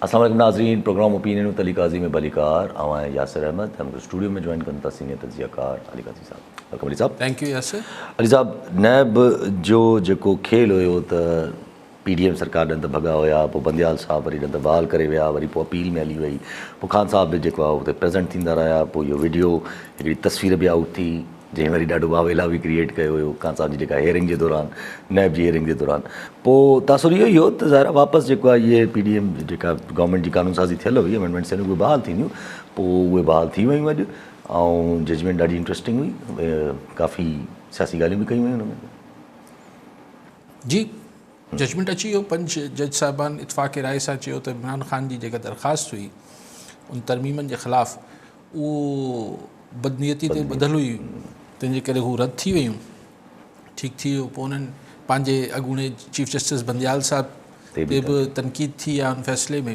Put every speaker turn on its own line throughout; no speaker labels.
اسلام عليڪم ناظرين programme opinion with Ali Qazi ۾ ڀليڪار آئون آهيان ياسر احمد ۽ مونکي اسٽوڊيو ۾ جوائن ڪن ٿا سينيئر تجزيه ڪار علي قاضي صاحب welcome Ali صاحب
thank you Yasir
Ali صاحب نيب جو جيڪو کيل هيو ته پي ڊي ايم سرڪار ڏند ڀڳا هيا پوء بنديال صاحب وري ڏند بحال ڪري ويا وري پوء اپيل ۾ هلي وئي پوء خان صاحب به جيڪو آهي اتي پريزنٽ ٿيندا رهيا پوء اهو وڊيو هڪڙي تصوير به آئوٽ ٿي جنهن وري ڏاڍو واويلا به ڪريئيٽ ڪيو هيو خان صاحب جي جيڪا هيئرنگ جي دوران نيب جي هيئرنگ جي دوران پوء تاثر اهو ئي هو ته ظاهر آهي واپس جيڪو آهي اهي پي ڊي ايم جيڪا گورنمينٽ جي قانون سازي ٿيل هئي امينڊمينٽس ٿيل اهي بحال ٿينديون پوء اهي بحال ٿي ويون اڄ ۽ ججمينٽ ڏاڍي انٽرسٽنگ هئي ڪافي سياسي ڳالهيون به ڪيون ويون ان ۾.
جي ججمينٽ اچي ويو پنج جج صاحبان اتفاق راء سان چيو ته عمران خان جي جيڪا درخواست هئي ان ترميمن جي خلاف اهو بدنيتي تي ٻڌل هئي تنهن جي ڪري هو رد ٿي ويون ٺيڪ ٿي ويو پوء انهن پنهنجي اڳوڻي چيف جسٽس بنديال صاحب تي به تنقيد ٿي آهي ان فيصلي ۾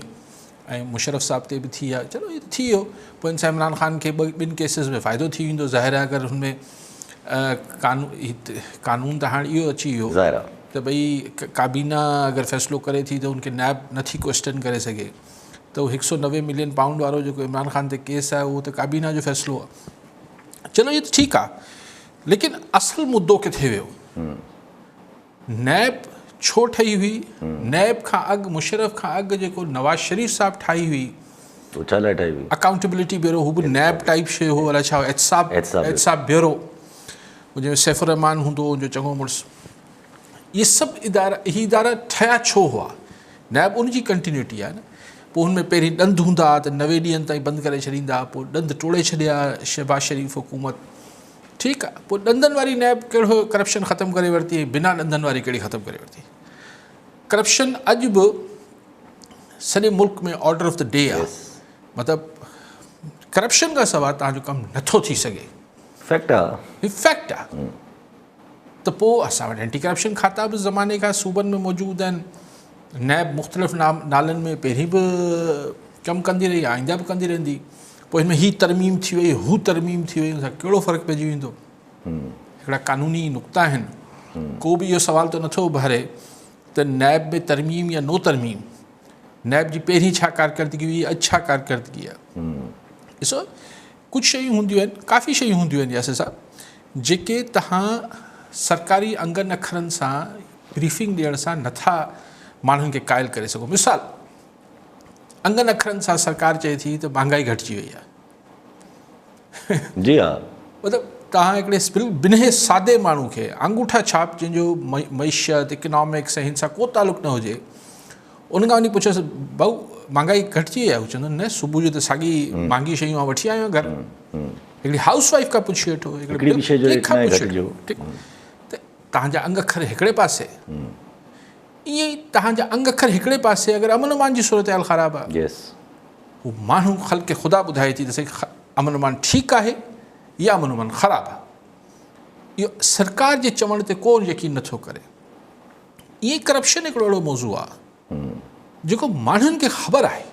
۽ مشرف صاحب تي به ٿي آهي چلو هي ٿي ويو پوء ان سان عمران خان کي ٻن ڪيسز ۾ فائدو ٿي ويندو ظاهر آهي اگر هن ۾ قانون ته هاڻي اهو اچي ويو ته ڀئي ڪابينا اگر فيصلو ڪري ٿي ته ان کي نيب نٿي ڪويسچن ڪري سگهي ته اهو هڪ سؤ 90 ملين پائونڊ وارو جيڪو عمران خان تي ڪيس آهي اهو ته ڪابينا جو فيصلو آهي. چلو اهو ته ٺيڪ آهي ليڪن اصل مدو ڪٿي ويو؟ نيب ڇو ٺهي هئي؟ نيب کان اڳ مشرف کان اڳ جيڪو نواز شريف صاحب ٺاهي هئي
ڇا لاء ٺاهي هئي؟
اڪائونٽيبلٽي بيورو هو به نيب ٽائيپ شيء هو الائي ڇا هو احتساب احتساب بيورو جنهن ۾ سيف الرحمان هوندو هو ان جو چڱو مڙس اهي سڀ ادارا اهي ادارا ٺهيا ڇو هئا؟ نيب ان جي ڪنٽينيوٽي آهي نه. پوء هن ۾ پهرين ڏند هوندا ته 90 ڏينهن تائين بند ڪري ڇڏيندا پوء ڏند ٽوڙي ڇڏيا شهباز شريف حڪومت ٺيڪ آهي پوء ڏندن واري نيب ڪهڙو ڪرپشن ختم ڪري ورتي ۽ بنا ڏندن واري ڪهڙي ختم ڪري ورتي. ڪرپشن اڄ به سڄي ملڪ ۾ آرڊر آف the D آهي مطلب ڪرپشن کان سواء توهان جو ڪم نٿو ٿي سگهي.
فيڪٽ آهي.
هي فيڪٽ آهي. ته پوء اسان وٽ اينٽي ڪرپشن کاتا به زماني کان صوبن ۾ موجود آهن، نيب مختلف نالن ۾ پهرين به ڪم ڪندي رهي آئنده به ڪندي رهندي، پوء هن ۾ هي ترميم ٿي وئي هو ترميم ٿي وئي ان سان ڪهڙو فرق پئجي ويندو؟ هڪڙا قانوني نقطا آهن، ڪو به اهو سوال ته نٿو اڀاري ته نيب ۾ ترميم يا نو ترميم، نيب جي پهرين ڇا ڪارڪردگي هئي اڄ ڇا ڪارڪردگي آهي؟ ڏسو ڪجهه شيون هونديون آهن، ڪافي شيون هونديون آهن ياسر صاحب جيڪي توهان سرڪاري انگن اکرن سان بريفنگ ڏيڻ سان نٿا ماڻهن کي قائل ڪري سگهو. مثال انگن اکرن سان سرڪار چئي ٿي ته مهانگائي گهٽجي وئي آهي.
جي ها.
مطلب توهان هڪڙي بنهه سادي ماڻهو کي آڱوٺا ڇاپ جنهن جو معيشت، اڪنامڪس ۽ هن سان ڪو تعلق نه هجي ان کان وڃي پڇيس ڀائو مھانگائي گھٽجي وئي آھي؟ ھو چوندو نه صبح جو ته ساڳي مھانگي شيون آئون وٺي آيو آھيان گھر. ھڪڙي ھائوس وائيف کان پڇي وٺو،
ھڪڙي به شيء جو ريٽ ناھي گھٽجيو.
ٺيڪ ته تهان جا انگ اکر ھڪڙي پاسي، ائين ئي تهان جا انگ اکر ھڪڙي پاسي اگر امن امان جي صورتحال خراب آھي، ھو ماڻھو خلق خدا ٻڌائي ٿي ته سائين امن امان ٺيڪ آھي يا امن امان خراب آھي. اھو سرڪار جي چوڻ تي ڪو يقين نٿو ڪري. ائين ڪرپشن هڪڙو اهڙو موضوع آهي جيڪو ماڻهن کي خبر آهي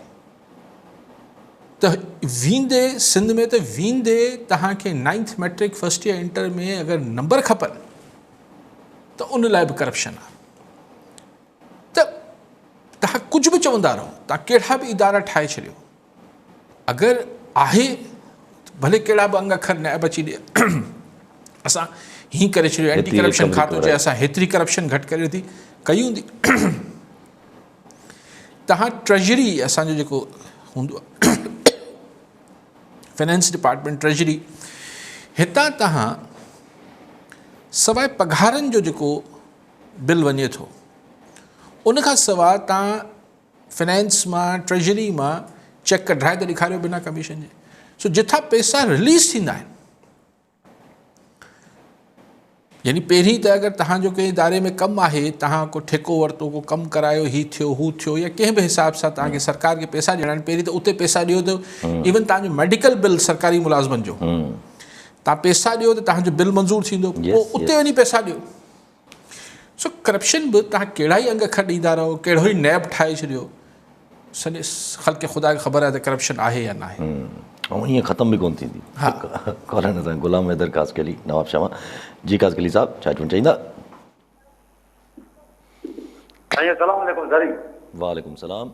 ته ويندي سنڌ ۾ ته ويندي توهان کي ninth matric first year inter ۾ اگر نمبر کپن ته ان لاء به ڪرپشن آهي ته توهان ڪجهه به چوندا رهو توهان ڪهڙا به ادارا ٺاهي ڇڏيو اگر آهي ڀلي ڪهڙا به انگ اکر نيب اچي ڏي اسان هي ڪري ڇڏيو اينٽي ڪرپشن کاتو چئي اسان هيتري ڪرپشن گهٽ ڪري ٿي ڪئي هوندي تهان ٽريجري اسان جو جيڪو هوندو فنانس ڊپارٽمينٽ ٽريجري هتان تهان سواء پگهارن جو جيڪو بل وڃي ٿو ان کان سواء تهان فنانس مان ٽريجري مان چيڪ ڪڍرائي ته ڏيکاريو بنا ڪميشن جي. سو جتان پئسا رليز ٿيندا آهن يعني پهرين ته اگر تهان جو ڪنهن اداري ۾ ڪم آهي تهان ڪو ٺيڪو ورتو ڪو ڪم ڪرايو هي ٿيو هو ٿيو يا ڪنهن به حساب سان تهان کي سرڪار کي پئسا ڏيڻا آهن پهرين ته اتي پئسا ڏيو ته ايون تهان جو ميڊيڪل بل سرڪاري ملازمن جو تهان پئسا ڏيو ته تهان جو بل منظور ٿيندو پوء اتي وڃي پئسا ڏيو. سو ڪرپشن به توهان ڪهڙا ئي انگ اکر ڏيندا رهو، ڪهڙو ئي نيب ٺاهي ڇڏيو، سڄي خلق خدا کي خبر آهي ته ڪرپشن آهي يا ناهي.
۽ ائين ختم به ڪونه ٿيندي.
ها.
ڪالر سان غلام حيدر خاصخيلي نوابشاهه مان. جي خاصخيلي صاحب ڇا چوڻ چاهيندا؟
سائين السلام عليڪم سائين.
وعليڪم السلام.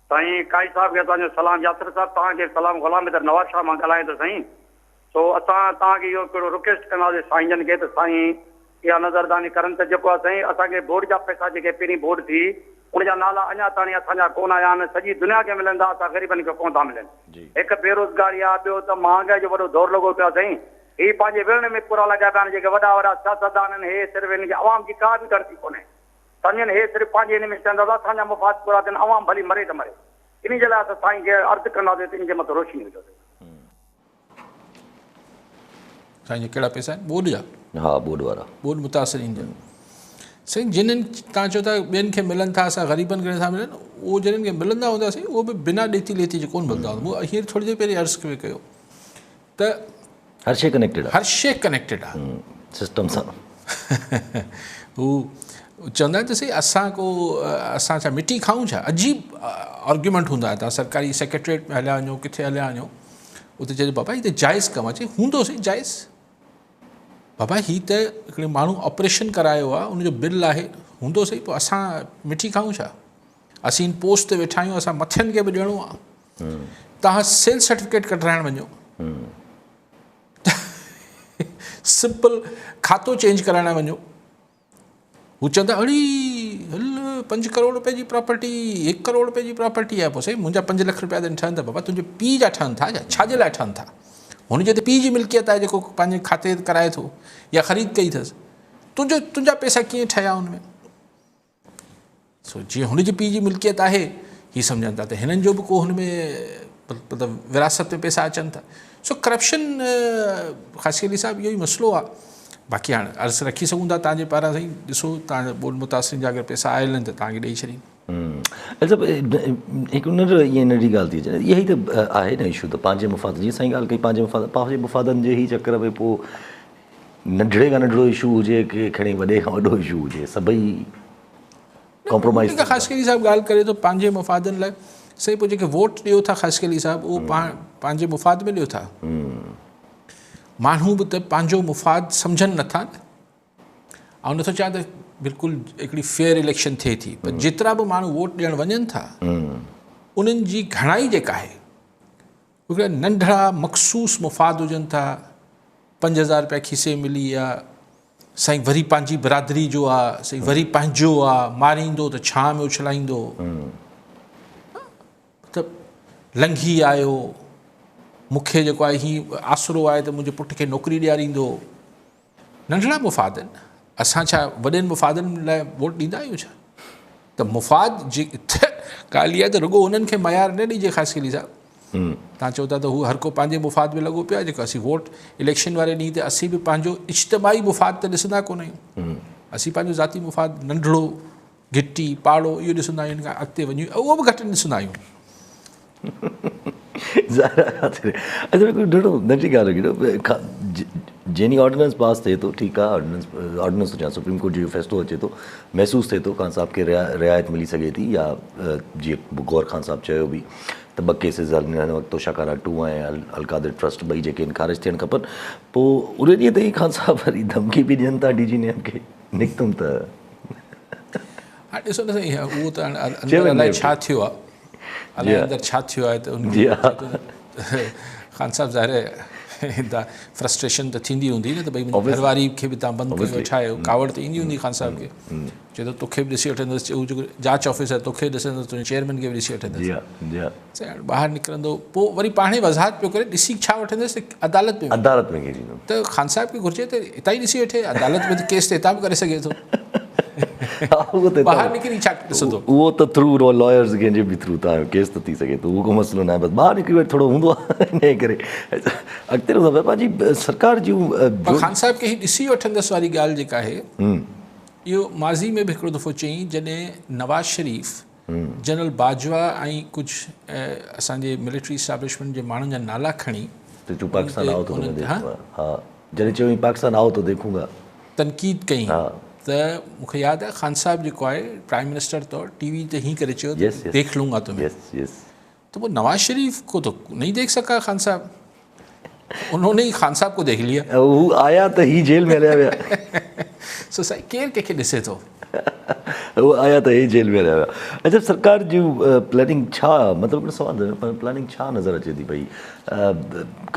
سائين قائد صاحب کي اسان جو سلام ياسر صاحب توهان کي سلام غلام حيدر نواب شاهه مان ڳالهايان ٿو سائين سو اسان توهان کي اهو هڪڙو رڪويسٽ ڪنداسين سائين جن کي ته سائين اها نظرداني ڪرن ته جيڪو آهي سائين اسان کي بورڊ جا پئسا جيڪي پهرين بورڊ ٿي ان جا نالا اڃا تاڻي اسان جا ڪونه آيا آهن سڄي دنيا کي ملن ٿا اسان غريبن کي ڪونه ٿا ملن هڪ بيروزگاري آهي ٻيو ته مهانگائي جو وڏو دور لڳو پيو آهي سائين هي پنهنجي وڙهڻ ۾ پورا لڳا پيا آهن جيڪي وڏا وڏا سياستدان آهن هي صرف هن کي عوام جي ڪا به ڳڻتي ڪونهي سمجهن هي صرف پنهنجي هن ۾ چوندا ته اسان جا مفاد پورا ٿين عوام ڀلي مري ته مري انهي جي لاء اسان سائين کي عرض ڪنداسين ته ان جي مٿان روشني وجهو سائين.
سائين جا ڪهڙا پئسا آهن ٻوڏ جا؟
ها ٻوڏ وارا.
ٻوڏ متاثرين جا. سائين جنھن تان چئو ٿا ٻين کي ملن ٿا اسان غريبن کي نٿا ملن اهو جنھن کي ملندا هوندا سائين اهو به بنا ڏيتي ليتي جي ڪونه ملندا هوندا مون هينئر ٿوري دير پهرين عرض ڪيو ته
هر شيء ڪنيڪٽيڊ آ
هر شيء ڪنيڪٽيڊ آ
سسٽم سان
هو چوندا آهن ته سائين اسان ڪو اسان ڇا مٽي کائون ڇا عجيب آرگيومينٽ هوندا آهن تان سرڪاري سيڪريٽريٽ ۾ هليا وڃو ڪٿي هليا وڃو اتي چئجي بابا هي ته جائز ڪم آ چي هوندو سائين جائز بابا هي ته هڪڙي ماڻهو آپريشن ڪرايو آ ان جو بل آهي هوندو سائين پوء اسان مٺي کائون ڇا اسين پوسٽ تي ويٺا آهيون اسان مٿين کي به ڏيڻو آ توهان سيل سرٽيفڪيٽ ڪڍرائڻ وڃو سمپل کاتو چينج ڪرائڻ وڃو هو چوندا اڙي هل پنج ڪروڙ روپئي جي پراپرٽي هڪ ڪروڙ روپئي جي پراپرٽي آهي پوء سائين منهنجا پنج لک روپيا ته ٺهن ٿا بابا تنهنجي پيء جا ٺهن ٿا ڇا جي لاء ٺهن ٿا هن جي ته پيء جي ملڪيت آهي جيڪو پنهنجي کاتي ڪرائي ٿو يا خريد ڪئي اٿس تنهنجو تنهنجا پئسا ڪيئن ٺهيا هن ۾ سو جيئن هن جي پيء جي ملڪيت آهي، هي سمجهن ٿا ته هنن جو به ڪو هن ۾ مطلب وراثت ۾ پئسا اچن ٿا. سو ڪرپشن خاصخيلي صاحب اهو ئي مسئلو آهي. باقي هاڻ عرض رکي سگهون ٿا تان جي پاران سائين ڏسو تان ٻوڏ متاثرين جا اگر پئسا آيل آهن ته تان کي ڏئي ڇڏين.
صاحب هڪ ننڍڙو ائين ننڍي ڳالهه ٿي اچي اها ئي ته آهي نه اشو ته پنهنجي مفاد جيئن سائين ڳالهه ڪئي پنهنجي مفاد پنهنجي مفادن جي ئي چڪر ۾ پوء ننڍڙي کان ننڍڙو اشو هجي ڪي کڻي وڏي کان وڏو اشو هجي سڀئي ڪمپرومائز
ٿين ٿا. خاصخيلي صاحب ڳالهه ڪري ٿو پنهنجي مفادن لاء سائين پوء جيڪي ووٽ ڏيو ٿا خاصخيلي صاحب اهو پنهنجي مفاد ۾ ڏيو ٿا ماڻهو به ته پنهنجو مفاد سمجهن نٿا نه آئون نٿو چاهيان ته بلڪل هڪڙي فيئر اليڪشن ٿئي ٿي پر جيترا به ماڻهو ووٽ ڏيڻ وڃن ٿا انهن جي گهڻائي جيڪا آهي هڪڙا ننڍڙا مخصوص مفاد هجن ٿا، 5000 رپيا کيسي ملي آ، سائين وري پنهنجي برادري جو آ، سائين وري پنهنجو آ، ماريندو ته ڇانء ۾ اڇلائيندو، مطلب لنگهي آيو، مون کي جيڪو آهي هي آسرو آهي ته منهنجي پٽ کي نوڪري ڏياريندو. ننڍڙا مفاد آهن، اسان ڇا وڏن مفادن لاء ووٽ ڏيندا آهيون ڇا؟ ته مفاد جي ڳالهه اها ته رڳو انهن کي معيار نه ڏجي خاصخيلي صاحب تان چئو ٿا ته هو هر ڪو پنهنجي مفاد ۾ لڳو پيو آهي جيڪو اسين ووٽ اليڪشن واري ڏينهن تي اسين به پنهنجو اجتماعي مفاد ته ڏسندا ڪونه آهيون اسين پنهنجو ذاتي مفاد ننڍڙو گهٽي، پاڙو اهو ڏسندا آهيون ان کان اڳتي وڃي اهو به گهٽ ڏسندا آهيون.
ظاهر آهي اچا هڪ ڏاڍو ننڍي ڳالهه هئي جيني آرڊيننس پاس ٿئي ٿو ٺيڪ آهي آرڊيننس آرڊيننس ٿو چوان سپريم ڪورٽ جو اهو فيصلو اچي ٿو محسوس ٿئي ٿو خان صاحب کي رعايت ملي سگهي ٿي يا جيئن گور خان صاحب چيو به ته ٻه ڪيسز هلن هن وقت توشاخانا ٽو ۽ القادر ٽرسٽ ٻئي جيڪي آهن خارج ٿيڻ کپن پوء ان ڏينهن تي ئي خان صاحب وري ڌمڪي به ڏين ٿا ڊي جي نيب کي نڪتم ته
هاڻي ڏسو نه سائين اهو ته هاڻي اندر الائي ڇا ٿيو آهي الائي اندر ڇا ٿيو آهي ته ان خان صاحب ظاهر آهي فرسٽريشن ته ٿيندي هوندي نه ته ڀئي منهنجي گهر واري کي به تان بند ڪيو ويٺا آهيو ڪاوڙ ته ايندي هوندي خان صاحب کي چئي ٿو توکي به ڏسي وٺندس هو جيڪو جاچ آفيسر توکي ڏسندس تنهنجي چيئرمين کي به ڏسي وٺندس سائين هاڻي ٻاهر نڪرندو پوء وري پاڻهي وضاحت پيو ڪري ڏسي ڇا وٺندس ته عدالت ۾
عدالت ۾ ڪيس ايندو
ته خان صاحب کي گهرجي ته هتان ئي ڏسي وٺي عدالت ۾ ته ڪيس ته هتان به ڪري سگهي ٿو ٻاهر نڪري ڇا ڏسندو
اهو ته ٿرو لائرز ڪنهن جي به ٿرو تان ڪيس ته ٿي سگهي ٿو اهو ڪو مسئلو ناهي بس ٻاهر نڪري وٺ ٿورو هوندو آهي انهي ڪري اڳتي رهندو پنهنجي سرڪار جون
خان صاحب کي هي ڏسي وٺندس واري ڳالهه جيڪا آهي اهو ماضي ۾ به هڪڙو دفعو چيائين جڏهن نواز شريف جنرل باجوا ۽ ڪجهه اسان جي ملٽري اسٽيبلشمينٽ جي ماڻهن جا نالا کڻي
ته تون پاڪستان آئو ته تمهين ديکون گا ها جڏهن چيو هئين پاڪستان آئو ته ديکون گا
تنقيد ڪئي ته مون کي ياد آهي خان صاحب جيڪو آهي پرائم منسٽر طور ٽي وي تي هين ڪري چيو ته ديک لون گا تمهين تو وہ نواز شريف کو تو نہیں دیکھ سکا خان صاحب انهون ني خان صاحب کو ديک ليا
هو آيا ته هي جيل ۾ هليا ويا
سو سائين ڪير ڪنهن کي ڏسي ٿو.
هو آيا ته هي جيل ۾ هليا ويا. اڇا سرڪار جي پلاننگ ڇا مطلب هڪڙو سوال ته پلاننگ ڇا نظر اچي ٿي پئي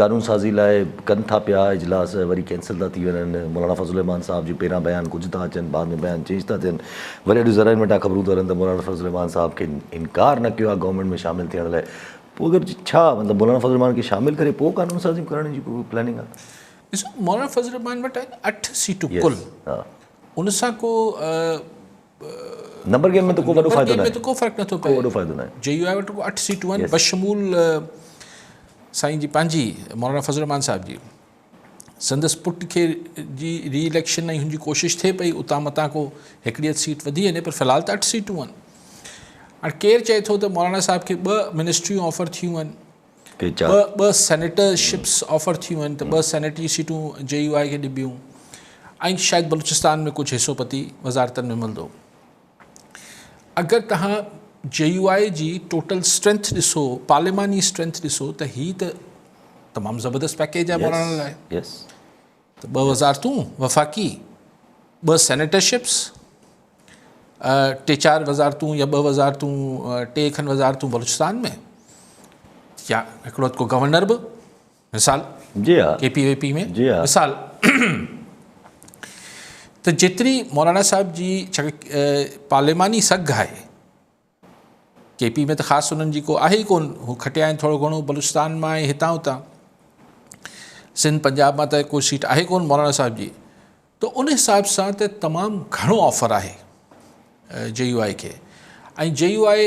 قانون سازي لاء ڪن ٿا پيا اجلاس وري ڪينسل ٿا ٿي وڃن مولانا فضل الرحمان صاحب جو پهريان بيان ڪجهه ٿا اچن بعد ۾ بيان چينج ٿا ٿين وري اڄ ذرائعن وٽان خبرون ٿا هلن ته مولانا فضل الرحمان صاحب کي انڪار نه ڪيو آهي گورنمينٽ ۾ شامل ٿيڻ لاء پوء اگر ڇا مطلب مولانا فضل الرحمان کي شامل ڪري پوء قانون سازي ڪرڻ جي پلاننگ آهي.
ڏسو مولانا فضل الرحمان وٽ آهن 8 سيٽون ڪل ان سان ڪو
نمبر گيم ۾ ته ڪو وڏو فائدو ناهي
ته ڪو فرق نٿو پئي
ڪو وڏو فائدو ناهي
جي يو آء وٽ رڳو 8 سيٽون آهن بشمول سائين جي پنهنجي مولانا فضل الرحمان صاحب جي سندس پٽ کي جي ري اليڪشن ۽ هن جي ڪوشش ٿئي پئي اتان متان ڪو هڪڙي اڌ سيٽ وڌي وڃي پر في الحال ته 8 سيٽون آهن هاڻي ڪير چئي ٿو ته مولانا صاحب کي ٻه منسٽريون آفر ٿيون آهن ٻه ٻه سينيٽر شپس آفر ٿيون آهن ته ٻه سينيٽ جي سيٽون جي يو آء کي ڏبيون ۽ شايد بلوچستان ۾ ڪجهه حصو پتي وزارتن ۾ ملندو. اگر توهان جي يو آء جي ٽوٽل اسٽرينٿ ڏسو پارليماني اسٽرينٿ ڏسو ته هي ته تمام زبردست پيڪيج آهي مولانا لاء ته ٻه وزارتون وفاقي ٻه سينيٽرشپس ٽي چار وزارتون يا ٻه وزارتون ٽي کن وزارتون بلوچستان ۾ يا هڪڙو ڪو گورنر به مثال
جي ها
ڪي پي وي پي ۾
جي ها
مثال ته جيتري مولانا صاحب جي پارليماني سگهه آهي ڪي پي ۾ ته خاص انهن جي ڪو آهي ئي ڪون هو کٽيا آهن ٿورو گهڻو بلوچستان مان ۽ هتان هتان سنڌ پنجاب مان ته ڪو سيٽ آهي ڪون مولانا صاحب جي ته ان حساب سان ته تمام گهڻو آفر آهي جي يو آء کي ۽ جي يو آء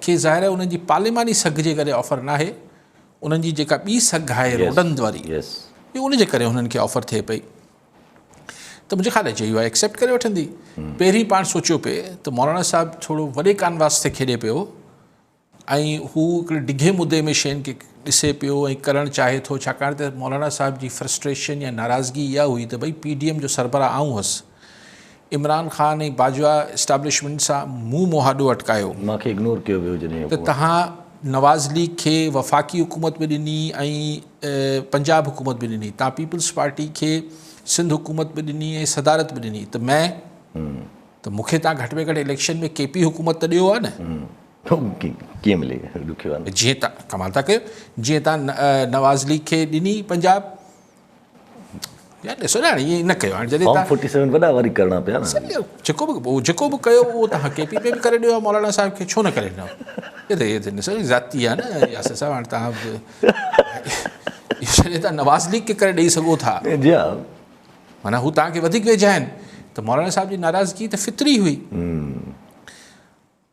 کي ظاهر آهي انهن جي پارليماني سگهه جي ڪري آفر ناهي انهن جي جيڪا ٻي سگهه آهي روڊن واري ان جي ڪري هنن کي آفر ٿئي پئي ته منهنجي خيال جي يو آء ايڪسيپٽ ڪري وٺندي پهرين پاڻ سوچيو پئي ته مولانا صاحب ٿورو وڏي ڪانواس تي کيڏي پيو ۽ هو هڪڙي ڊگهي مدي ۾ شين کي ڏسي پيو ۽ ڪرڻ چاهي ٿو ڇاڪاڻ ته مولانا صاحب جي فرسٽريشن يا ناراضگي اها هئي ته ڀئي پي ڊي ايم جو سربراهه آئون هئس عمران خان ۽ باجوا اسٽابلشمينٽ سان مون مهاڏو اٽڪايو.
مان کي اگنور ڪيو ويو جڏهن
ته تهان نواز ليگ کي وفاقي حڪومت به ڏني ۽ پنجاب حڪومت به ڏني تهان پيپلز پارٽي کي سنڌ حڪومت به ڏني ۽ صدارت به ڏني ته مين ته مون کي تهان گهٽ ۾ گهٽ اليڪشن ۾ ڪي پي حڪومت ته ڏيو ها نه.
ڪيئن ملي ڏکيو آهي نه.
جيئن تان ڪمال ٿا ڪيو جيئن تان نواز ليگ کي ڏني پنجاب يار ڏسو نه هاڻي ائين نه ڪيو هاڻي جڏهن
فارم 47 وڏا وري ڪرڻا پيا نه
جيڪو به جيڪو به ڪيو اهو تان ڪي پي ۾ به ڪري ڏيو مولانا صاحب کي ڇو نه ڪري ڏنو هي ته هي ته ڏسو ذاتي آهي نه ياسر صاحب هاڻي تان جڏهن تان نواز ليگ کي ڪري ڏئي سگهو ٿا
جي ها
معنيٰ هو تان کي وڌيڪ ويجها آهن ته مولانا صاحب جي ناراضگي ته فطري هئي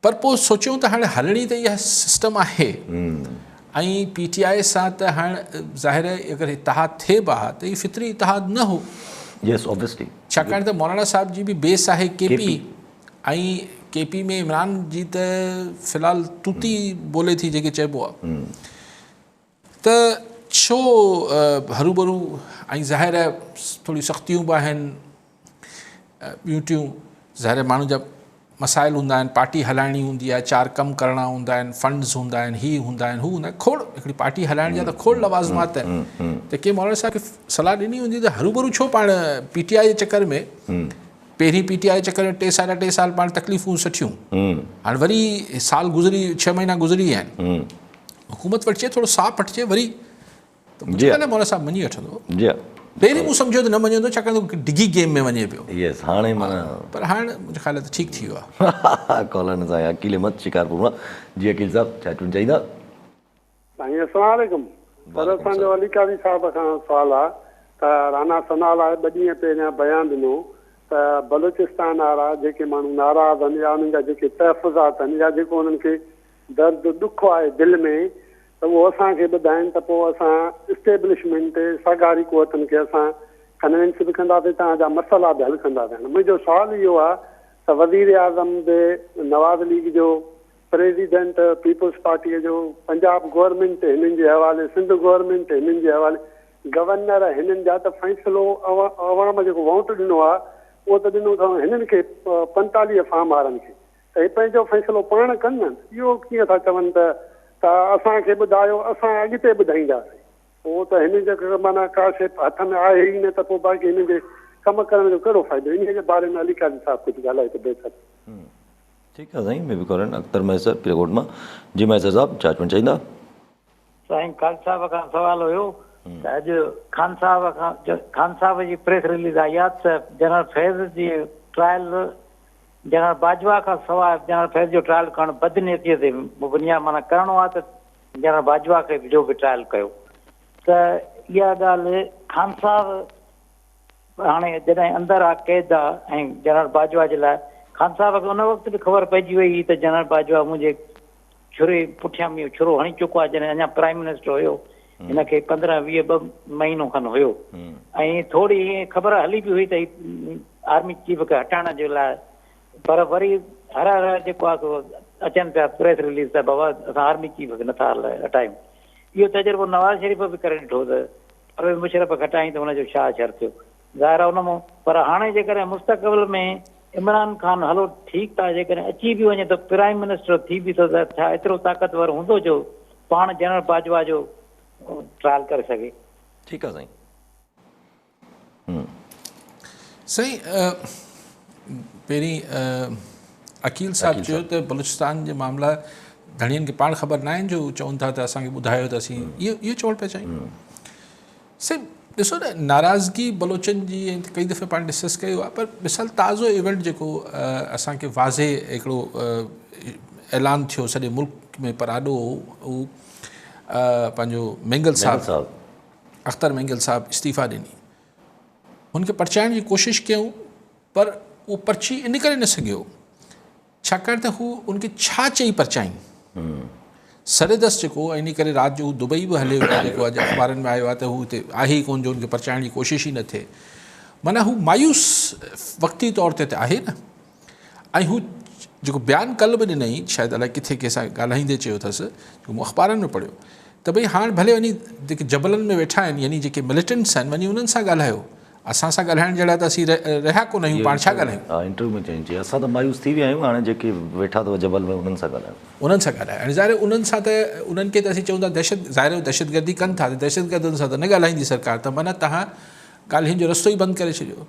پر پوء سوچيون ته هاڻي هلڻي ته اها سسٽم آهي ۽ پي ٽي آء سان ته هاڻ ظاهر آهي اگر اتحاد ٿئي به ها ته هي فطري اتحاد نه هو.
Yes obviously.
ڇاڪاڻ ته مولانا صاحب جي به بيس آهي ڪي پي ۽ ڪي پي ۾ عمران جي ته في الحال طوطي بولي ٿي جيڪي چئبو آهي ته ڇو هروڀرو ۽ ظاهر آهي ٿوريون سختيون به آهن ٻيون ٽيون ظاهر آهي ماڻهن جا مسائل هوندا آهن پارٽي هلائڻي هوندي آهي چار ڪم ڪرڻا هوندا آهن فنڊز هوندا آهن هي هوندا آهن هو هوندا آهن کوڙ هڪڙي پارٽي هلائڻ جا ته کوڙ لوازمات آهن ته ڪي مولانا صاحب کي صلاح ڏني هوندي ته هروڀرو ڇو پاڻ پي ٽي آء جي چڪر ۾ پهرين پي ٽي آء جي چڪر ۾ ٽي ساڍا ٽي سال پاڻ تڪليفون سٺيون هاڻي وري سال گذري ڇهه مهينا گذري ويا آهن حڪومت وٺجي ٿورو ساهه پٽجي وري ته منهنجي خيال ۾ مولانا صاحب مڃي وٺندو.
جي ها.
پهرين مون سمجهيو ته نه مڃندو ڇاڪاڻ ته ڊگهي گيم ۾ وڃي پيو.
يس هاڻي معنيٰ.
پر هاڻ منهنجي خيال ته ٺيڪ ٿي ويو آهي.
ڪالر سان عقيل احمد شڪارپور مان جي عقيل صاحب ڇا چوڻ چاهيندا.
سائين السلام عليڪم سر اسان جو علي قاضي صاحب کان سوال آ ته رانا ثناء الله ٻه ڏينهن پهريان بيان ڏنو ته بلوچستان وارا جيڪي ماڻهو ناراض آهن يا انهن جا جيڪي تحفظات آهن يا جيڪو انهن کي درد ڏک آهي دل ۾ ته اهو اسان کي ٻڌائين ته پوء اسان اسٽيبلشمينٽ سگهاري قوتن کي اسان ڪنوينس به ڪنداسين توهان جا مسئلا به حل ڪنداسين هاڻي منهنجو سوال اهو آهي ته وزير اعظم به نواز ليگ جو پريزيڊنٽ پيپلز پارٽيء جو پنجاب گورنمينٽ هنن جي حوالي سنڌ گورنمينٽ هنن جي حوالي گورنر هنن جا ته فيصلو عوام جيڪو ووٽ ڏنو آهي اهو ته ڏنو اٿئون هنن کي 45 فارم وارن کي ته هي پنهنجو فيصلو پاڻ ڪن نه، اهو ڪيئن ٿا چون ته ته اسان کي ٻڌايو، اسان اڳتي ٻڌائينداسين. پوء ته هنن جي معنيٰ ڪا شيء هٿ ۾ آهي ئي نه ته پوء باقي هنن جي ڪم ڪرڻ جو ڪهڙو فائدو؟ انهيء جي باري ۾ علي قاضي صاحب ڪجهه ڳالهائي ته بهتر.
ٺيڪ آ سائين مي بي ڪورن اختر مهيسر پيرڪوٽ مان جي مهيسر صاحب ڇا چوڻ چاهيندا.
سائين خان صاحب کان سوال هيو ته اڄ خان صاحب کان خان صاحب جي پريس رليز آئي آ ته جنرل فيض جي ٽرائل جنرل باجوا کان سواء جنرل فيض جو ٽرائل ڪرڻ بدنيتي تي مبني آ معنيٰ ڪرڻو آ ته جنرل باجوا کي جو به ٽرائل ڪيو ته اها ڳالهه خان صاحب هاڻي جڏهن اندر آ قيد آ ۽ جنرل باجوا جي لاء خان صاحب کي ان وقت به خبر پئجي وئي هئي ته جنرل باجوا منهنجي ڇري پٺيان ۾ ڇرو هڻي چڪو آ جڏهن اڃا پرائم منسٽر هيو هن کي 15 20 ٻه مهينو کن هيو ۽ ٿوري ائين خبر هلي به هئي ته هي آرمي چيف کي هٽائڻ جي لاء پر وري هر هر جيڪو آ سو اچن پيا پريس رليز ته بابا اسان آرمي چيف کي نٿا هٽايون اهو تجربو نواز شريف به ڪري ڏٺو ته پرويز مشرف کي هٽايائين ته ان جو ڇا اثر ٿيو؟ ظاهر آهي ان مون پر هاڻي جيڪڏهن مستقبل ۾ عمران خان هلو ٺيڪ آ جيڪڏهن اچي به وڃي ته پرائم منسٽر ٿي به ٿو ته ڇا ايترو طاقتور هوندو جو پاڻ جنرل باجوا جو ٽرائل ڪري سگهي؟
ٺيڪ آ سائين.
سائين پهرين عقيل صاحب چيو ته بلوچستان جي معاملا ڌڻين کي پاڻ خبر ناهن جو چون ٿا ته اسان کي ٻڌايو ته اسين اهو چوڻ پيا چاهيون. سائين ڏسو نه ناراضگي بلوچن جي ڪئي دفعي پاڻ ڊسڪس ڪيو آهي پر مثال تازو ايونٽ جيڪو اسان کي واضح هڪڙو اعلان ٿيو سڄي ملڪ ۾ پراڏو هو پنهنجو مينگل صاحب اختر مينگل صاحب استعيفا ڏني. هن کي پرچائڻ جي ڪوشش ڪيائون پر اهو پرچي ان ڪري نه سگهيو ڇاڪاڻ ته هو ان کي ڇا چئي پرچائين. سريدس جيڪو ان ڪري رات جو هو دبئي به هليو ويو جيڪو اڄ اخبارن ۾ آيو آهي ته هو هتي آهي ئي ڪونه جو هن کي پرچائڻ جي ڪوشش ئي نه ٿئي. معنيٰ هو مايوس وقتي طور تي ته آهي نه. ۽ هو جيڪو بيان ڪلهه به ڏنائين شايد الائي ڪٿي ڪنهن سان ڳالهائيندي چيو اٿس جيڪو مون اخبارن ۾ پڙهيو ته ڀئي هاڻ ڀلي وڃي جيڪي جبلن ۾ ويٺا آهن يعني جيڪي مليٽنٽس آهن وڃي انهن سان ڳالهايو اسان سان ڳالهائڻ جهڙا ته اسين رهيا ڪونه آهيون پاڻ ڇا ڳالهايون.
ها انٽرويو ۾ چيائين چي اسان ته مايوس ٿي ويا آهيون هاڻي جيڪي ويٺا اٿو جبل ۾ انهن سان ڳالهايو.
انهن سان ڳالهايو ۽ ظاهر انهن سان ته انهن کي ته اسين چئون ٿا دهشت ظاهر هو دهشتگردي ڪن ٿا ته دهشتگردن سان ته نه ڳالهائيندي سرڪار ته معنيٰ توهان ڳالهين جو رستو ئي بند ڪري ڇڏيو.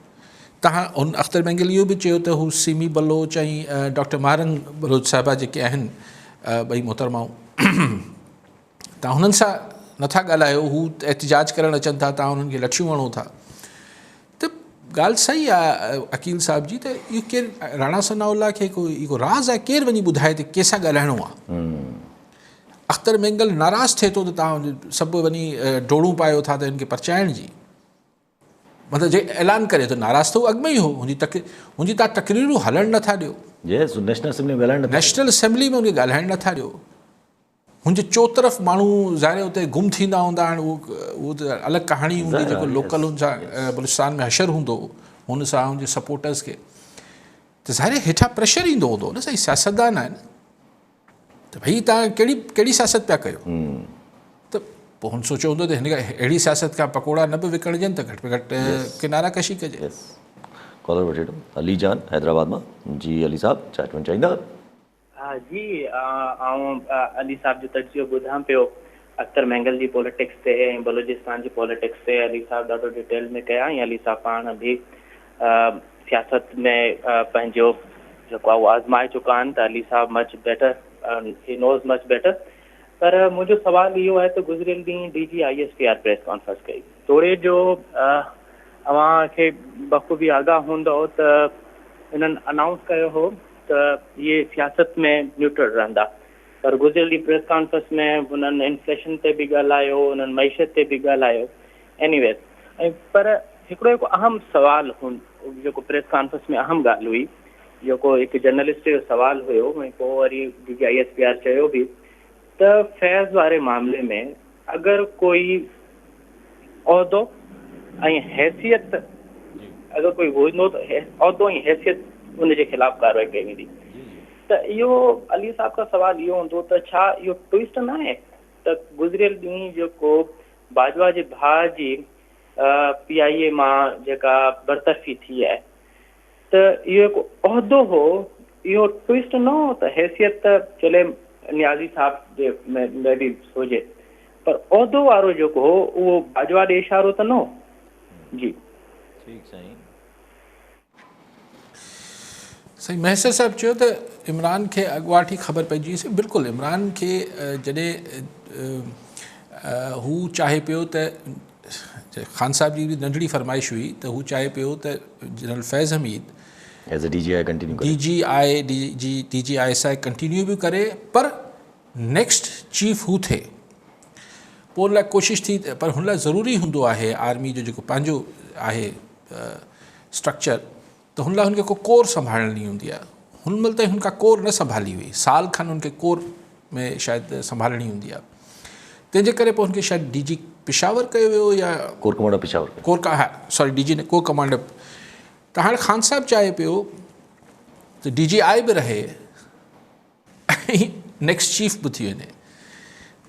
تهان هن اختر مينگل اهو به چيو ته هو سيمي بلوچ ۽ ڊاڪٽر ماهرنگ بلوچ صاحبه جيڪي آهن ٻئي محترمائون تهان هنن سان نٿا ڳالهايو هو احتجاج ڪرڻ اچن ٿا تهان هنن کي لٺيون هڻو ٿا ته ڳالهه صحيح آهي عقيل صاحب جي ته اهو ڪير راڻا ثناء الله کي ڪو اهو راز آهي ڪير وڃي ٻڌائي ته ڪنهن سان ڳالهائڻو آهي اختر مينگل ناراض ٿئي ٿو ته تهان سڀ وڃي ڊوڙون پايو ٿا ته هن کي پرچائڻ جي مطلب جي اعلان ڪري ٿو ناراض ته هو اڳ ۾ ئي هو هن جي تقرير هن جي تان تقريرون هلڻ نٿا ڏيو.
يس نيشنل اسيمبلي ۾ ڳالهائڻ نٿا ڏيو.
نيشنل اسيمبلي ۾ هن کي ڳالهائڻ نٿا ڏيو. هن جي چوطرف ماڻهو ظاهر اتي گم ٿيندا هوندا هاڻ اهو اهو ته الڳ ڪهاڻي هوندي جيڪو لوڪل هن سان بلوچستان ۾ حشر هوندو هن سان هن جي سپورٽرز کي ته ظاهر هيٺان پريشر ايندو هوندو نه سائين سياستدان آهن ته ڀئي توهان ڪهڙي ڪهڙي سياست پيا ڪيو ته پوء هن سوچيو هوندو ته هن کان اهڙي سياست کان پڪوڙا نه به وڪڻجن ته گهٽ ۾ گهٽ ڪنارا ڪشي ڪجي.
ڪالر وٺي وٺو علي جان حيدرآباد مان جي علي صاحب ڇا چوڻ چاهيندا.
ها جي آئون علي صاحب جو تجزيو ٻڌان پيو اختر مينگل جي پوليٽڪس تي ۽ بلوچستان جي پوليٽڪس تي علي صاحب ڏاڍو ڊيٽيل ۾ ڪيا ۽ علي صاحب پاڻ به سياست ۾ پنهنجو جيڪو آهي اهو آزمائي چڪا آهن ته علي صاحب much better he knows much better پر منهنجو سوال اهو آهي ته گذريل ڏينهن D G I S P R press conference ڪئي توڙي جو اوهان کي بخوبي آگاهه هوندو ته انهن انائونس ڪيو هو ته اهي سياست ۾ نيوٽرل رهندا پر گذريل ڏينهن پريس ڪانفرنس ۾ انهن انفليشن تي به ڳالهايو انهن معيشت تي به ڳالهايو ايني ويز ۽ پر هڪڙو هڪ اهم سوال هن جيڪو پريس ڪانفرنس ۾ اهم ڳالهه هئي جيڪو هڪ جرنلسٽ جو سوال هيو ۽ پوء وري D G I S P R چيو به ته فيض واري معاملي ۾ اگر ڪوئي عهدو ۽ حيثيت اگر ڪوئي هوندو ته عهدو ۽ حيثيت ان جي خلاف ڪارروائي ڪئي ويندي ته اهو علي صاحب کان سوال اهو هوندو ته ڇا اهو ٽوئسٽ نه آهي ته گذريل ڏينهن جيڪو باجوا جي ڀاء جي پي آء اي مان جيڪا برطرفي ٿي آهي ته اهو هڪ عهدو هو اهو ٽوئسٽ نه هو ته حيثيت ته چلي نيازي صاحب جي ۾ به هجي پر عهدو وارو جيڪو هو اهو باجوا ڏي اشارو ته نه هو. جي.
ٺيڪ سائين.
سائين مهيسر صاحب چيو ته عمران کي اڳواٽ ئي خبر پئجي وئي. سائين بلڪل عمران کي جڏهن هو چاهي پيو ته خان صاحب جي به ننڍڙي فرمائش هئي ته هو چاهي پيو ته general Faiz Hameed
as a D G I continue
ڪري، D G I D G I S I continue به ڪري پر نيڪسٽ چيف هو ٿئي. پوء ان لاء ڪوشش ٿي پر هن لاء ضروري هوندو آهي آرمي جو جيڪو پنهنجو آهي اسٽرڪچر ته هن لاء هن کي ڪو ڪور سنڀالڻي هوندي آهي. هن مهل تائين هن ڪا ڪور نه سنڀالي هئي. سال کن هن کي ڪور ۾ شايد سنڀالڻي هوندي آهي. تنهن جي ڪري پوء هن کي شايد ڊي جي پشاور ڪيو ويو يا
ڪور ڪمانڊر پشاور
ڪيو. ڪور ها سوري ڊي جي نه ڪور ڪمانڊر. ته هاڻي خان صاحب چاهي پيو ته ڊي جي آء به رهي ۽ نيڪسٽ چيف به ٿي وڃي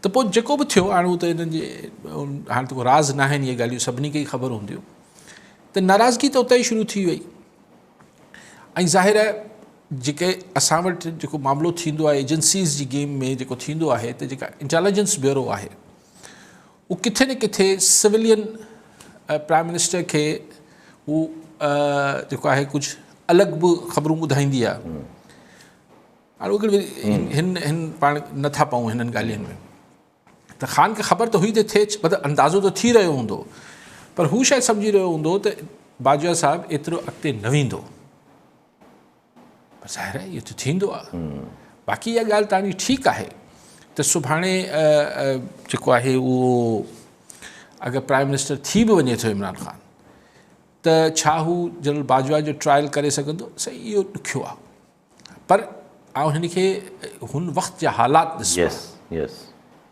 ته پوء جيڪو به ٿيو هاڻي هو ته هنن جي هاڻي ته ڪو راز نه آهن اهي ڳالهيون سڀني کي ئي خبر هونديون ته ناراضگي ته اتان ئي شروع ٿي وئي ۽ ظاهر آهي جيڪي اسان وٽ جيڪو معاملو ٿيندو آهي ايجنسيز جي گيم ۾ جيڪو ٿيندو آهي ته جيڪا انٽيليجنس بيورو آهي اهو ڪٿي نه ڪٿي سولين پرائم منسٽر کي هو جيڪو آهي ڪجهه الڳ به خبرون ٻڌائيندي آهي هاڻي اهو هن هن پاڻ نٿا پئون هنن ڳالهين ۾ ته خان کي خبر ته هئي ته ٿئي مطلب اندازو ته ٿي رهيو هوندو پر هو شايد سمجهي رهيو هوندو ته باجوا صاحب ايترو اڳتي نه ويندو پر ظاهر آهي اهو ته ٿيندو آهي باقي اها ڳالهه توهان جي ٺيڪ آهي ته سڀاڻي جيڪو آهي اهو اگر پرائم منسٽر ٿي به وڃي ٿو عمران خان ته ڇا هو جنرل باجوا جو ٽرائل ڪري سگهندو؟ سائين اهو ڏکيو آهي پر آئون هن کي هن وقت جا حالات ڏسبا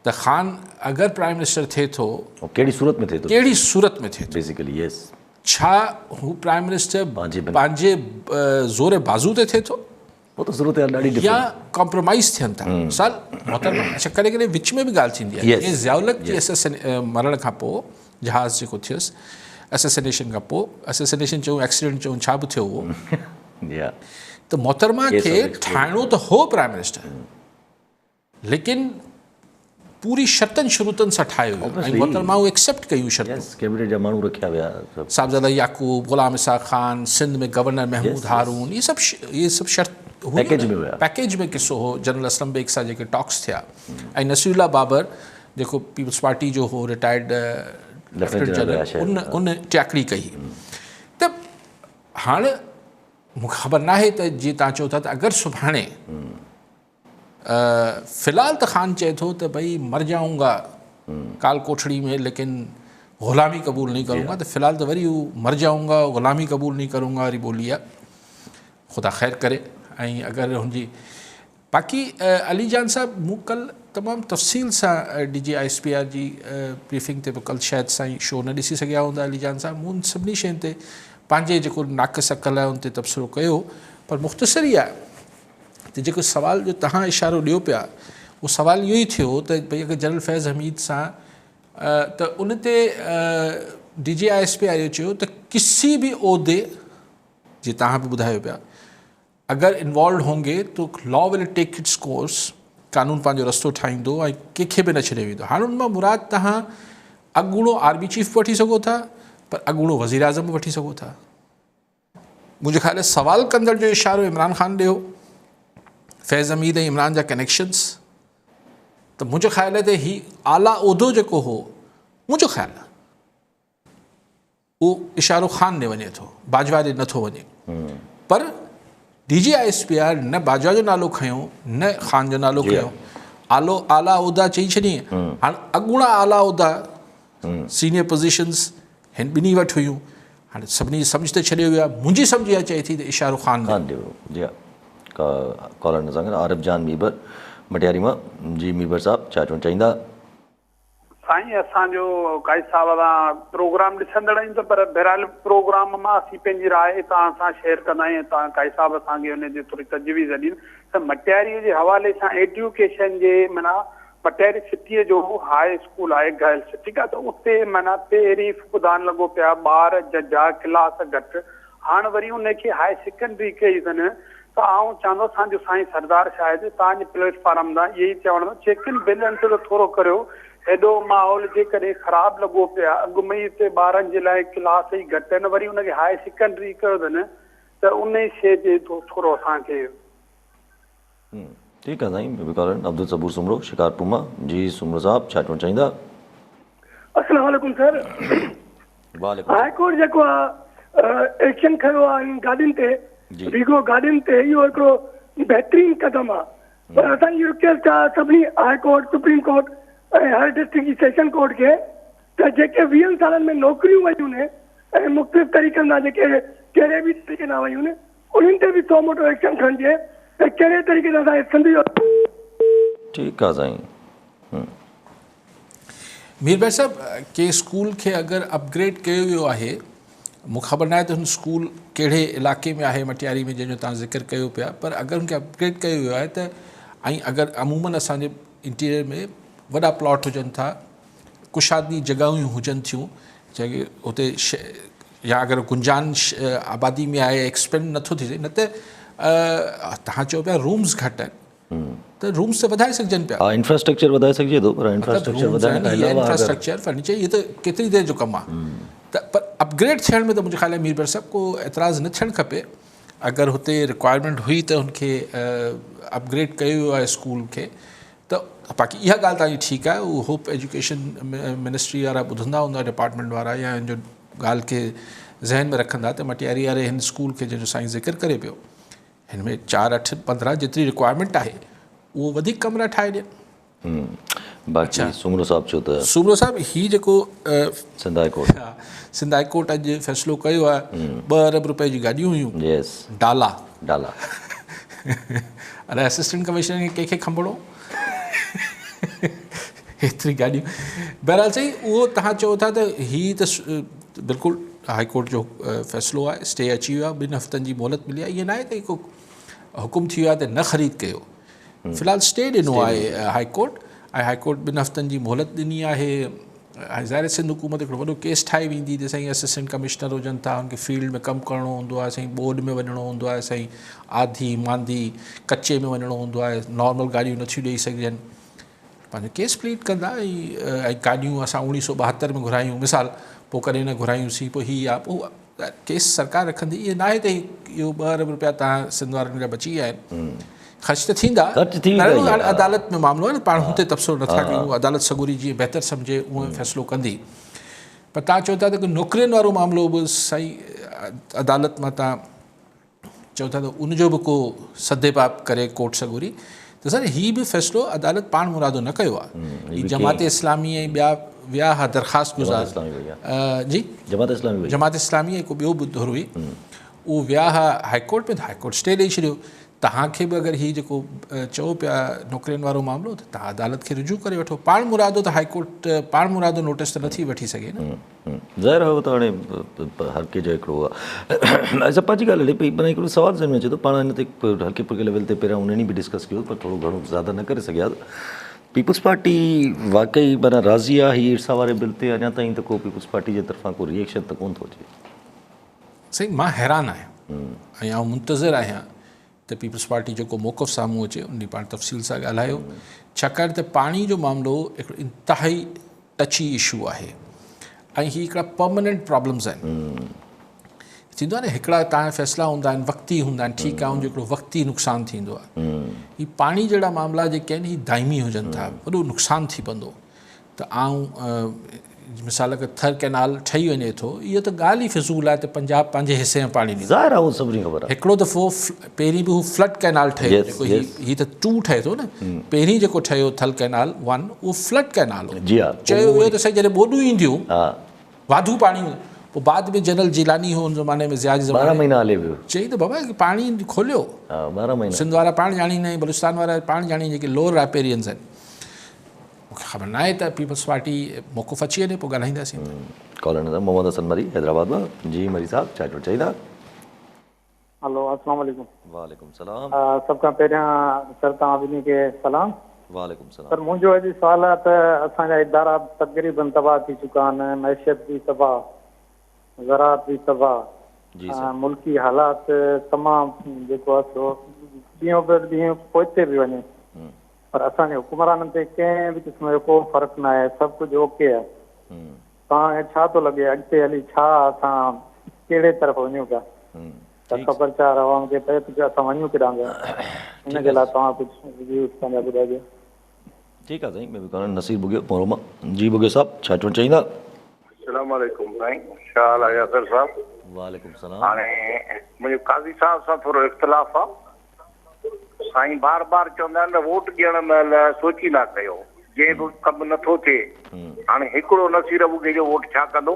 ته خان اگر پرائم منسٽر ٿئي ٿو
ڪهڙي صورت ۾ ٿئي ٿو
ڪهڙي صورت ۾ ٿئي ٿو
بيسيڪلي يس
ڇا هو پرائم منسٽر پنهنجي زور بازو تي ٿئي ٿو
پوء ته صورتحال ڏاڍي
يا ڪمپرومائز ٿين ٿا مثال محترمه اڇا ڪڏهن ڪڏهن وچ ۾ به ڳالهه ٿيندي آهي جيئن ضياء الحق جي مرڻ کان پوء جهاز جيڪو ٿيس اسيسنيشن کان پوء اسيسنيشن چئون ايڪسيڊنٽ چئون ڇا به ٿيو هو ته محترمه کي ٺاهڻو ته هو پرائم منسٽر ليڪن پوري شرطن شروطن سان ٺاهيو ويو ۽ محترمه اهي ايڪسيپٽ ڪيون شرطون.
ڪيبنيٽ جا ماڻهو رکيا ويا
سڀ. صاحبزاده يعقوب، غلام اسحاق خان، سنڌ ۾ گورنر محمود هارون اهي سڀ اهي سڀ شرط
پيڪيج ۾ هيا.
پيڪيج ۾ قصو هو جنرل اسلم بيگ سان جيڪي ٽاڪس ٿيا ۽ نصير الله بابر جيڪو پيپلز پارٽي جو هو رٽائرڊ ليفٽيننٽ جنرل ان ان ٽياڪڙي ڪئي ته هاڻ مون کي خبر ناهي ته جيئن توهان چئو ٿا ته اگر سڀاڻي في الحال ته خان چئي ٿو ته ڀئي مر جائون گا ڪال ڪوٺڙي ۾ ليڪن غلامي قبول نهين ڪرون گا ته في الحال ته وري هو مر جائون گا غلامي قبول نهين ڪرون گا واري ٻولي آ خدا خير ڪري ۽ اگر هن جي باقي علي جان صاحب مون ڪل تمام تفصيل سان D G I S P R جي بريفنگ تي به ڪل شايد سائين شو نه ڏسي سگهيا هوندا علي جان صاحب مون سڀني شين تي پنهنجي جيڪو ناقص عقل آهي ان تي تبصرو ڪيو پر مختصر ئي آهي ته جيڪو سوال جو توهان اشارو ڏيو پيا اهو سوال اهو ئي ٿيو ته ڀئي اگر جنرل فيض حميد سان ته ان تي D G I S P R اهو چيو ته ڪسي به عهدي جي توهان به ٻڌايو پيا اگر انوالوڊ هونگي تو لا ول ٽيڪ it's course قانون پنهنجو رستو ٺاهيندو ۽ ڪنهن کي به نه ڇڏيو ويندو هاڻي ان مان مراد توهان اڳوڻو آرمي چيف به وٺي سگهو ٿا پر اڳوڻو وزير اعظم به وٺي سگهو ٿا منهنجي خيال ۾ سوال ڪندڙ جو اشارو عمران خان ڏي هو، فيض حميد ۽ عمران جا ڪنيڪشنز ته منهنجو خيال آهي ته هي اعليٰ عهدو جيڪو هو منهنجو خيال آهي اهو اشارو خان ڏي وڃي ٿو باجوا ڏي نٿو وڃي پر D G I S P R نه باجوا جو نالو کنيو نه خان جو نالو کنيو اعليٰ اعليٰ عهدا چئي ڇڏي هاڻ اڳوڻا اعليٰ عهدا سينيئر پوزيشنز هن ٻنهي وٽ هيون. هاڻي سڀني جي سمجهه تي ڇڏيو ويو آهي. منهنجي سمجهه اها چئي ٿي ته اشارو خان ڏي.
خان ڏي ويو. جي ها ڪالر نظام ڪري عارف جان ميربر مٽياري مان جي ميربر صاحب ڇا چوڻ چاهيندا.
سائين اسان جو قائد صاحب سان پروگرام ڏسندڙ آهيون ته پر بهرحال پروگرام مان اسين پنهنجي راء توهان سان شيئر ڪندا آهيون ۽ توهان قائد صاحب اسان کي ان جي ٿوري تجويز ڏين ته مٽياري جي حوالي سان ايڊيوڪيشن جي معنيٰ مٽياري سٽيء جو هاء اسڪول آهي گرلس ٺيڪ آهي ته اتي معنيٰ پهرين فقدان لڳو پيا ٻار ججها ڪلاس گهٽ هاڻ وري ان کي هاء سيڪنڊري ڪئي اٿن ته آئون چوان ٿو اسان جو سائين سردار شاهد توهان جي پليٽ فارم تان اهي ئي چوڻ ٿو چيڪن بيلنس ته ٿورو ڪريو هيڏو ماحول جيڪڏهن خراب لڳو پيا اڳ ۾ ئي اتي ٻارن جي لاء ڪلاس ئي گهٽ آهن وري ان کي هاء سيڪنڊري ڪيو اٿن ته انهي شيء جي ٿورو اسان کي.
ٺيڪ آ سائين ٻيو به ڪالر آهن عبدالصبور سومرو شڪارپور مان جي سومرو صاحب ڇا چوڻ چاهيندا.
السلام عليڪم سر
وعليڪم
هاء ڪورٽ جيڪو آ ايڪشن کنيو آ انهن گاڏين تي ويگو گاڏين تي اهو هڪڙو بهترين قدم آ پر اسان جي رڪويسٽ آ سڀني هاء ڪورٽ سپريم ڪورٽ ۽ هر ڊسٽرڪٽ جي سيشن ڪورٽ کي ته جيڪي ويهن سالن ۾ نوڪريون ويون ۽ مختلف طريقن سان جيڪي ڪهڙي به طريقي سان ويون انهن تي به سو موٽو ايڪشن کڻجي ته ڪهڙي طريقي سان اسان جي سنڌ جو
ٺيڪ آ سائين.
مير ڀائي صاحب ڪي اسڪول کي اگر اپگريڊ ڪيو ويو آهي مون کي خبر ناهي ته هن اسڪول ڪهڙي علائقي ۾ آهي مٽياري ۾ جنهن جو تان ذڪر ڪيو پيا پر اگر هن کي اپگريڊ ڪيو ويو آهي ته ۽ اگر عمومن اسان جي انٽيريئر ۾ وڏا پلاٽ هجن ٿا ڪشادي جڳهيون هجن ٿيون جيڪي اتي يا اگر گنجان آبادي ۾ آهي ايڪسپينڊ نٿو ٿي سگهي نه ته توهان چئو پيا رومز گهٽ آهن ته رومز ته وڌائي سگهجن پيا.
ها انفراسٽرڪچر وڌائي سگهجي ٿو پر انفراسٽرڪچر وڌائڻ کان علاوه
انفراسٽرڪچر فرنيچر هي ته ڪيتري دير جو ڪم آهي ته پر اپگريڊ ٿيڻ ۾ ته منهنجي خيال ۾ مير بر صاحب ڪو اعتراض نه ٿيڻ کپي اگر هتي رڪوائرمينٽ هئي ته هن کي اپگريڊ ڪيو ويو آهي اسڪول کي ته باقي اها ڳالهه توهان جي ٺيڪ آهي اهو هوپ ايجوڪيشن منسٽري وارا ٻڌندا هوندا ڊپارٽمينٽ وارا يا ان جو ڳالهه کي ذهن ۾ رکندا ته مٽياري واري هن اسڪول کي جنهن جو سائين ذڪر ڪري پيو هن ۾ 4 8 15 جيتري رڪوائرمينٽ آهي اهو وڌيڪ ڪمرا ٺاهي ڏين.
باقي سومرو صاحب چيو ته.
سومرو صاحب هي جيڪو
Sindh high court
Sindh high court اڄ فيصلو ڪيو آهي 2 ارب روپئي جي گاڏيون هيون
يس
ڊالا
ڊالا
اڙي اسسٽنٽ ڪمشنر کي ڪنهن کي کنڀڻو ايتري گاڏيون بهرحال سائين اهو توهان چئو ٿا ته هي ته بلڪل هائي ڪورٽ جو فيصلو آهي اسٽي اچي ويو آهي 2 هفتن جي مهلت ملي آهي ائين ناهي ته هڪ حڪم ٿي ويو آهي ته نه خريد ڪيو في الحال اسٽي ڏنو آهي هائي ڪورٽ ۽ هائي ڪورٽ 2 هفتن جي مهلت ڏني آهي ۽ ظاهر سنڌ حڪومت هڪڙو وڏو ڪيس ٺاهي ويندي ته سائين اسسٽنٽ ڪمشنر هجن ٿا ان کي فيلڊ ۾ ڪم ڪرڻو هوندو آهي سائين ٻوڏ ۾ وڃڻو هوندو آهي سائين آڌي ماندي ڪچي ۾ وڃڻو هوندو آهي نارمل گاڏيون نٿيون ڏيئي سگهجن پنهنجو ڪيس پليڊ ڪندا ۽ گاڏيون اسان 1972 ۾ گهرايون مثال پوء ڪڏهن نه گهرايونسين پوء هي آ پوء ڪيس سرڪار رکندي ائين ناهي ته اهو 2 ارب روپيا توهان سنڌ وارن جا بچي ويا آهن خرچ ته ٿيندا
خرچ ٿي ويندا
پر عدالت ۾ معاملو آهي نه پاڻ هتي تبصرو نٿا ڪيون عدالت سڳوري جيئن بهتر سمجهي اونئن فيصلو ڪندي پر توهان چئو ٿا ته نوڪرين وارو معاملو به سائين عدالت مان توهان چئو ٿا ته ان جو به ڪو سدباب ڪري ڪورٽ سڳوري ته سر هي به فيصلو عدالت پاڻ مرادو نه ڪيو آهي هي جماعت اسلامي ۽ ٻيا ويا ها درخواست گذار جي
جماعت اسلامي
جماعت اسلامي ۽ ڪو ٻيو به ڌر هئي اهو ويا ها هائي ڪورٽ ۾ ته هائي ڪورٽ اسٽي ڏئي ڇڏيو توهان کي به اگر هي جيڪو چئو پيا نوڪرين وارو معاملو ته توهان عدالت کي رجوع ڪري وٺو پاڻ مرادو ته هائي ڪورٽ پاڻ مرادو نوٽس ته نٿي وٺي سگهي نه.
ظاهر آهي ته هاڻي هر ڪنهن جو هڪڙو اچها پنهنجي ڳالهه هلي پئي پر هڪڙو سوال ذهن ۾ اچي ٿو پاڻ هن تي هلڪي ڦلڪي ليول تي پهريان انهن به ڊسڪس ڪيو پر ٿورو گهڻو زياده نه ڪري سگهيا پيپلز پارٽي واقعي معنيٰ راضي آهي هي ارسا واري بل تي اڃا تائين ته ڪو پيپلز پارٽي جي طرفان ڪو ريئيڪشن ته ڪونه ٿو اچي.
سائين مان حيران آهيان ۽ آئون منتظر آهيان ته پيپلز پارٽي جو ڪو موقف سامهون اچي ان ڏينهن پاڻ تفصيل سان ڳالهايو ڇاڪاڻ ته پاڻي جو معاملو هڪڙو انتهائي ٽچي اشو آهي ۽ هي هڪڙا پرماننٽ پرابلمز آهن ٿيندو آهي نه هڪڙا تان فيصلا هوندا آهن وقتي هوندا آهن ٺيڪ آهي ان جو هڪڙو وقتي نقصان ٿيندو آهي هي پاڻي جهڙا معاملا جيڪي آهن هي دائمي هجن ٿا وڏو نقصان ٿي پوندو ته آئون مثال اگر ٿر ڪئنال ٺهي وڃي ٿو اهو ته ڳالهه ئي فضول آهي ته پنجاب پنهنجي حصي ۾ پاڻي ڏيندو.
ظاهر آهي اهو سڀني خبر آهي.
هڪڙو دفعو پهرين به هو فلڊ ڪئنال ٺهيو جيڪو هي هي ته ٽو ٺهي ٿو نه پهرين جيڪو ٺهيو ٿل ڪئنال ون اهو فلڊ ڪئنال هو.
جي ها.
چيو ويو ته سائين جڏهن ٻوڏون اينديون واڌو پاڻي پوء بعد ۾ جنرل جيلاني هو ان زماني ۾ ضياء جي زماني
12 مهينا هلي ويو.
چئي ته بابا پاڻي کوليو.
ها 12 مهينا.
سنڌ وارا پاڻ ڄاڻيندا آهن بلوچستان وارا پاڻ ڄاڻين جيڪي لوئر رائپيرينز آهن. مون کي خبر ناهي ته پيپلز پارٽي موقف اچي وڃي پوء ڳالهائينداسين.
ڪالر نظر محمد حسن مري حيدرآباد مان جي مري صاحب ڇا چوڻ چاهيندا.
هلو السلام عليڪم.
وعليڪم السلام.
سڀ کان پهريان سر توهان ٻنهي کي سلام.
وعليڪم السلام.
سر منهنجو اڄ سوال آهي ته اسان جا ادارا تقريبن تباهه ٿي چڪا آهن معيشت به تباهه زراعت به تباهه ملڪي حالات تمام جيڪو آهي سو ڏينهون به ڏينهن پوئتي پيو وڃي پر اسان جي حڪمرانن تي ڪنهن به قسم جو ڪو فرق ناهي سڀ ڪجهه اوڪي آهي. توهان کي ڇا ٿو لڳي اڳتي هلي ڇا اسان ڪهڙي طرف وڃون پيا؟ ته خبر چار عوام کي پئي ته اسان وڃون ڪيڏانهن پيا ان جي لاء توهان ڪجهه ويوز پنهنجا ٻڌائجو.
ٺيڪ آ سائين ۾ به ڪارڻ نصير ٻگهيو مورو مان جي ٻگهيو صاحب ڇا چوڻ چاهيندا.
السلام عليڪم سائين ڇا حال آ ياسر صاحب.
وعليڪم السلام.
هاڻي منهنجو قاضي صاحب سان ٿورو اختلاف آ سائين بار بار چوندا آهن ته ووٽ ڏيڻ مهل سوچيندا ڪيو جي به ڪم نٿو ٿئي هاڻي هڪڙو نصير ٻگهي جو ووٽ ڇا ڪندو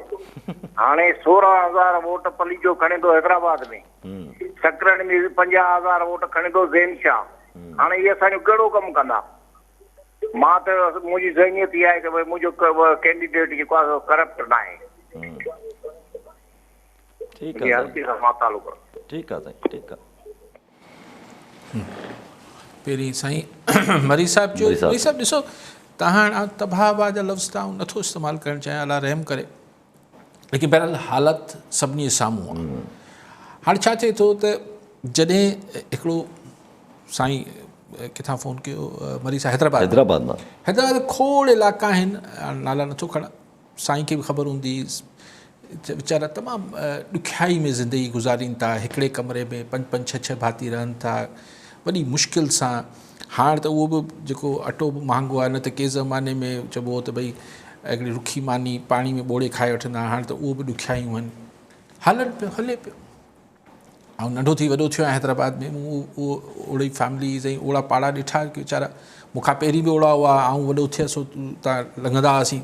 هاڻي 16,000 ووٽ پليجو کڻي ٿو حيدرآباد ۾ سڪرنڊ ۾ به 50,000 ووٽ کڻي ٿو زين شاهه هاڻي اهي اسان جو ڪهڙو ڪم ڪندا مان ته منهنجي ذهنيت اها آهي ته ڀئي منهنجو ڪينڊيڊيٽ جيڪو آهي سو ڪرپٽ ناهي.
ٺيڪ آ سائين.
سان تعلق رکو.
ٺيڪ آ سائين ٺيڪ آ.
پهرين سائين مري صاحب چيو مري صاحب ڏسو تهان هاڻ تباهه آباد جا لفظ ته آئون نٿو استعمال ڪرڻ چاهيان الله رحم ڪري ليڪن بهرحال حالت سڀني جي سامهون آهي هاڻي ڇا ٿئي ٿو ته جڏهن هڪڙو سائين ڪٿان فون ڪيو مري صاحب حيدرآباد
حيدرآباد مان
حيدرآباد کوڙ علائقا آهن نالا نٿو کڻان سائين کي به خبر هوندي ويچارا تمام ڏکيائي ۾ زندگي گذارين ٿا هڪڙي ڪمري ۾ پنج پنج ڇهه ڇهه ڀاتي رهن ٿا وڏي مشڪل سان هاڻ ته اهو به جيڪو اٽو به مهانگو آهي نه ته ڪنهن زماني ۾ چئبو هو ته ڀئي هڪڙي رکي ماني پاڻي ۾ ٻوڙي کائي وٺندا هاڻ ته اهو به ڏکيائيون آهن هلن پيو هلي پيو آئون ننڍو ٿي وڏو ٿيو آهيان حيدرآباد ۾ مون اهو اهڙي فيمليز ۽ اهڙا پاڙا ڏٺا ڪي ويچارا مون کان پهرين به اهڙا هئا آئون وڏو ٿيس اتان لنگهندا هئاسين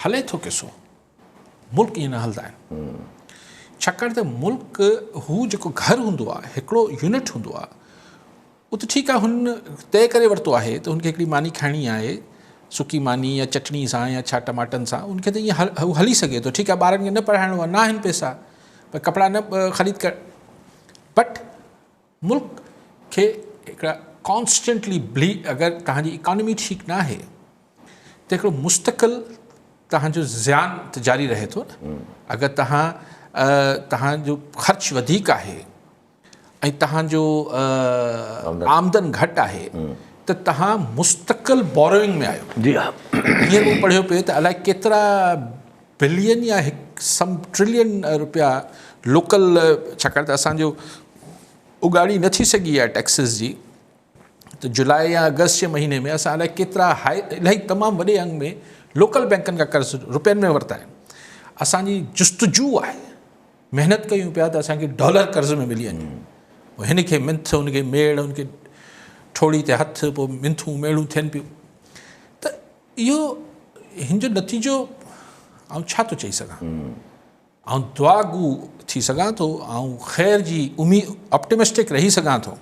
هلي ٿو قصو ملڪ ائين نه هلندا آهن ڇاڪاڻ ته ملڪ هو جيڪو گهر هوندو آهي هڪڙو يونٽ هوندو آهي اهو ته ٺيڪ آهي هن طئي ڪري ورتو آهي ته هن کي هڪڙي ماني کائڻي آهي سڪي ماني يا چٽڻي سان يا ڇا ٽماٽن سان ان کي ته ائين هو هلي سگهي ٿو ٺيڪ آهي ٻارن کي نه پڙهائڻو آهي نه آهن پئسا پر ڪپڙا نه خريد ڪر بٽ ملڪ کي هڪڙا ڪانسٽنٽلي بلي اگر توهان جي اڪانومي ٺيڪ نه آهي ته هڪڙو مستقل توهان جو زيان ته جاري رهي ٿو نه اگر توهان توهان جو خرچ وڌيڪ آهي ۽ توهان جو آمدن گهٽ آهي ته توهان مستقل بوروئنگ ۾ آهيو
جي ها
هينئر مون پڙهيو پئي ته الائي ڪيترا بلين يا هڪ سم ٽرلين روپيا لوڪل ڇاڪاڻ ته اسان جو اڳاڙي نه ٿي سگهي آهي ٽيڪسز جي ته جولاء يا آگسٽ جي مهيني ۾ اسان الائي ڪيترا هاء الاهي تمام وڏي انگ ۾ لوڪل بينڪن کان قرض روپين ۾ ورتا آهن اسان جي جستجو آهي محنت ڪيون پيا ته اسان کي ڊالر قرض ۾ ملي وڃي پوء هن کي منٿ هن کي ميڙ هن کي ٺوڙهي تي هٿ پوء منٿون ميڙون ٿين پيون ته اهو هن جو نتيجو آئون ڇا ٿو چئي سگهان آئون دعا گو ٿي سگهان ٿو آئون خير جي اميد آپٽمسٽڪ رهي سگهان ٿو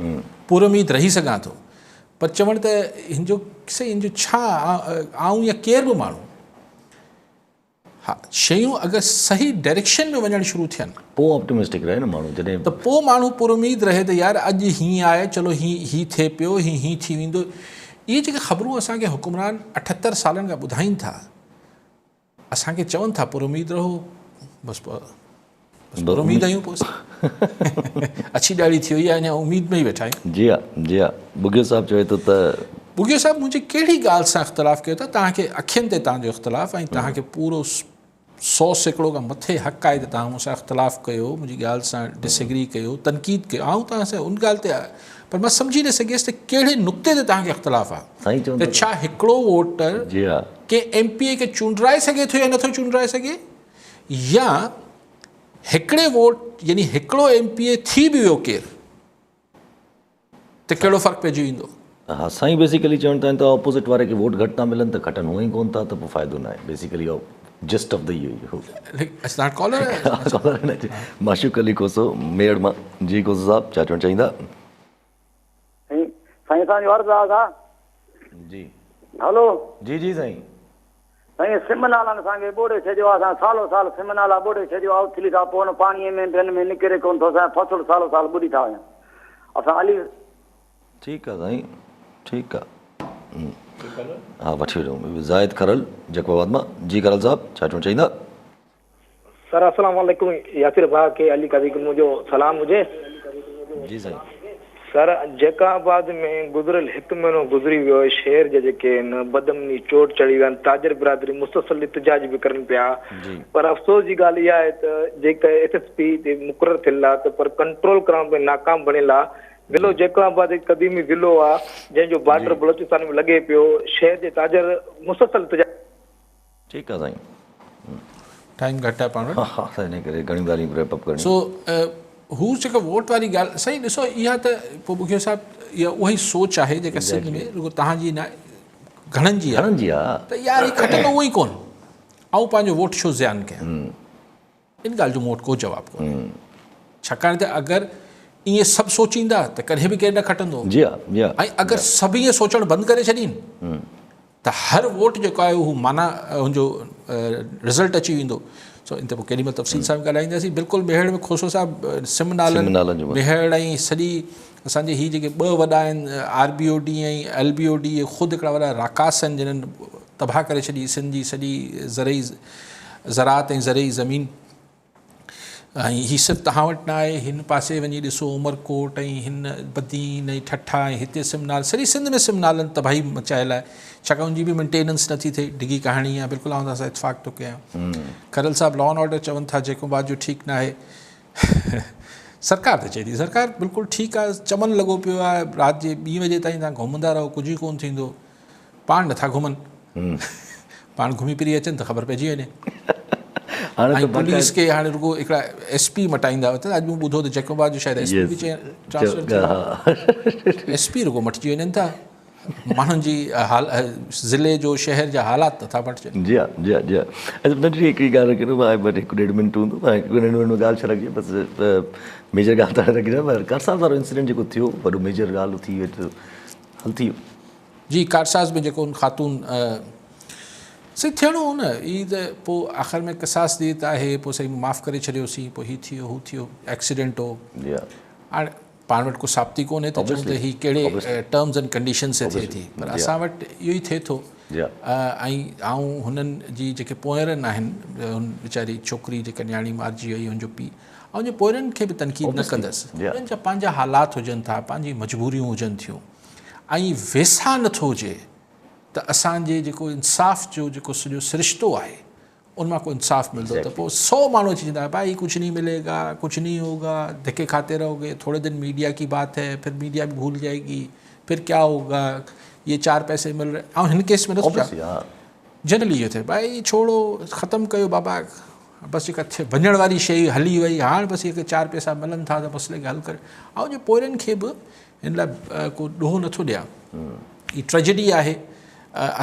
پر اميد رهي سگهان ٿو پر چوڻ ته هن جو سائين هن جو ڇا آئون يا ڪير به ماڻهو ها شيون اگر صحيح ڊائريڪشن ۾ وڃڻ شروع ٿين.
پوء آپٽمسٽڪ رهي نه ماڻهو جڏهن.
ته پوء ماڻهو پر اميد رهي ته يار اڄ هيئن آهي چلو هي هي ٿئي پيو هي هيئن ٿي ويندو اهي جيڪي خبرون اسان کي حڪمران 78 سالن کان ٻڌائين ٿا اسان کي چون ٿا پر اميد رهو بس پوء بس پر اميد آهيون پوء اڇي ڏاڙهي ٿي وئي آهي اڃا اميد ۾ ئي ويٺا آهيون.
جي ها جي ها ٻگهيو صاحب چوي ٿو ته.
ٻگهيو صاحب منهنجي ڪهڙي ڳالهه سان اختلاف ڪيو ٿا توهان کي اکين تي توهان جو اختلاف ۽ توهان کي پورو 100% کان مٿي حق آهي ته توهان مون سان اختلاف ڪيو منهنجي ڳالهه سان ڊس ايگري ڪيو تنقيد ڪيو آئون توهان سان ان ڳالهه تي پر مان سمجهي نه سگهيس ته ڪهڙي نقطي تي توهان کي اختلاف آهي ته ڇا هڪڙو ووٽر ڪنهن ايم پي اي کي چونڊرائي سگهي ٿو يا نٿو چونڊرائي سگهي يا هڪڙي ووٽ يعني هڪڙو ايم پي اي ٿي به ويو ڪير ته ڪهڙو فرق پئجي ويندو.
ها سائين بيسيڪلي چوڻ چاهين ٿا اپوزٽ واري کي ووٽ گهٽ ٿا ملن ته کٽن هونئن ئي ڪون ٿا ته پوء فائدو ناهي بيسيڪلي جسٽ آف the اهو ئي هو.
اسان ڪالر
ڪالر معشوق علي کوسو ميهڙ مان جي کوسو صاحب ڇا چوڻ چاهيندا.
سائين اسان جو عرض آ
جي
هلو
جي جي سائين.
سائين سم نالن اسان کي ٻوڙي ڇڏيو آ اسان سالو سال سم نالا ٻوڙي ڇڏيو آ اٿلي ٿا پون پاڻي ۾ ٻين ۾ نڪري ڪون ٿو اسان جو فصل سالو سال ٻڏي ٿا وڃن اسان علي
ٺيڪ آ سائين ٺيڪ آ ها وٺي وٺو زاهد کرل جيڪب آباد مان جي کرل صاحب ڇا چوڻ چاهيندا.
سر السلام عليڪم ياسر ڀاء کي علي قاضي کي منهنجو سلام هجي.
جي سائين.
سر جيڪب آباد ۾ گذريل هڪ مهينو گذري ويو آهي شهر جا جيڪي آهن بدامني چوٽ چڙهي ويا آهن تاجر برادري مسلسل احتجاج به ڪرن پيا پر افسوس جي ڳالهه اها آهي ته جيڪا ايس ايس پي تي مقرر ٿيل آهي ته پر ڪنٽرول ڪرڻ ۾ ناڪام بڻيل آهي ضلعو جيڪب آباد هڪ قديمي ضلعو آهي جنهن جو بارڊر بلوچستان ۾ لڳي پيو شهر جي تاجر مسلسل احتجاج
ٺيڪ آ سائين.
ٽائيم گهٽ آ پاڻ وٽ.
ها ها ان ڪري گهڻيون ڳالهيون ريپ اپ ڪرڻيون.
سو هو جيڪا ووٽ واري ڳالهه سائين ڏسو اها ته پوء ٻگهيو صاحب اها اها ئي سوچ آهي جيڪا سنڌ ۾ رڳو توهان جي نه گهڻن جي آهي
گهڻن جي آهي
ته يار هي کٽندو اهو ئي ڪونه آئون پنهنجو ووٽ ڇو زيان ڪيان ان ڳالهه جو مون وٽ ڪو جواب ڪونهي ڇاڪاڻ ته اگر ائين سڀ سوچيندا ته ڪڏهن به ڪير نه کٽندو
جي ها جي ها
۽ اگر سڀ ائين سوچڻ بند ڪري ڇڏين ته هر ووٽ جيڪو آهي اهو معنيٰ ان جو رزلٽ اچي ويندو سو ان تي پوء ڪيڏي مهل تفصيل سان به ڳالهائينداسين بلڪل ميهڙ ۾ کوسو صاحب سم نالن ميهڙ ۽ سڄي اسان جي هي جيڪي ٻه وڏا آهن R B O D ۽ L B O D اهي خود هڪڙا وڏا راڪاس آهن جنهن تباهه ڪري ڇڏي سنڌ جي سڄي زرعي زراعت ۽ زرعي زمين ۽ هي صرف توهان وٽ نه آهي، هن پاسي وڃي ڏسو عمرڪوٽ ۽ هن بدين ۽ ٺٽا ۽ هتي سم نال سڄي سنڌ ۾ سم نالن تباهي مچايل آهي ڇاڪاڻ ان جي به مينٽيننس نٿي ٿئي ڊگهي ڪهاڻي آهي بلڪل آئون توهان سان اتفاق ٿو ڪيان کرل صاحب لا اينڊ آرڊر چون ٿا جيڪو بات جو ٺيڪ نه آهي سرڪار ته چئي ٿي سرڪار بلڪل ٺيڪ آهي چمن لڳو پيو آهي رات جي ٻي بجي تائين توهان گهمندا رهو ڪجهه ئي ڪونه ٿيندو پاڻ نٿا گهمن پاڻ گهمي ڦري اچن ته خبر پئجي وڃي.
هاڻي
۽
ته
پوليس کي هاڻي رڳو هڪڙا ايس پي مٽائيندا وتن اڄ مون ٻڌو ته جيڪب آباد جو شايد ايس پي به ٽرانسفر ٿيو ايس پي رڳو مٽجي وڃن ٿا ماڻهن جي حال ضلعي جو شهر جا حالات نٿا مٽجن.
جي ها جي ها جي ها اچا ننڍڙي هڪڙي ڳالهه رکي مان هڪ ڏيڍ منٽ هوندو مان هڪ ڏيڍ منٽ ۾ ڳالهه ڇا رکجي بس ميجر ڳالهه ته رکي نه پر ڪارساز وارو انسيڊنٽ جيڪو ٿيو وڏو ميجر ڳالهه ٿي وئي حل ٿي ويو.
جي ڪارساز ۾ جيڪو ان خاتون سائين ٿيڻو هو نه هي ته پوء آخر ۾ قصاص ديت آهي پوء سائين معاف ڪري ڇڏيوسين پوء هي ٿي ويو هو ٿي ويو ايڪسيڊنٽ هو هاڻي پاڻ وٽ ڪو ثابتي ڪونهي ته چئون ته هي ڪهڙي ٽرمز اينڊ ڪنڊيشنز تي ٿئي ٿي پر اسان وٽ اهو ئي ٿئي ٿو ۽ آئون هنن جي جيڪي پوئرن آهن هن ويچاري ڇوڪري جيڪا نياڻي مارجي وئي هن جو پيء آئون جي پوئرن کي به تنقيد نه ڪندس هنن جا پنهنجا حالات هجن ٿا پنهنجي مجبوريون هجن ٿيون ۽ ويساهه نٿو هجي ته اسان جي جيڪو انصاف جو جيڪو سڄو سرشتو آهي ان مان ڪو انصاف ملندو ته پوء سو ماڻهو اچي چوندا ڀائي ڪجهه نهين ملي گا ڪجهه نهين هوگا ڌڪي کاتي رهوگي ٿوڙي دن ميڊيا ڪي بات هي پھر ميڊيا به ڀول جائي گي پھر ڪيا هوگا يي چار پئسي مل رهي آئون هن ڪيس ۾ نٿو چوان جنرلي اهو ٿئي ڀائي ڇوڙو ختم ڪيو بابا بس جيڪا ٿي وڃڻ واري شيء هلي وئي هاڻ بس هي چار پئسا ملن ٿا ته مسئلي کي حل ڪري آئون جي پوئرن کي به هن لاء ڪو ڏوهه نٿو ڏيان. هي ٽريجڊي آهي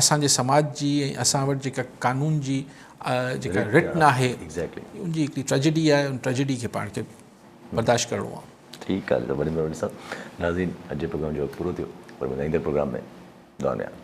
اسان جي سماج جي ۽ اسان وٽ جيڪا قانون جي جيڪا رٽ ناهي ان جي هڪڙي ٽريجڊي آهي ان ٽريجڊي کي پاڻ کي برداشت ڪرڻو آهي.
ٺيڪ آهي وڏي مهرباني صاحب. ناظرين اڄ جي پروگرام جو وقت پورو ٿيو وري ملنداسين ايندڙ پروگرام ۾ دعا ۾ ياد.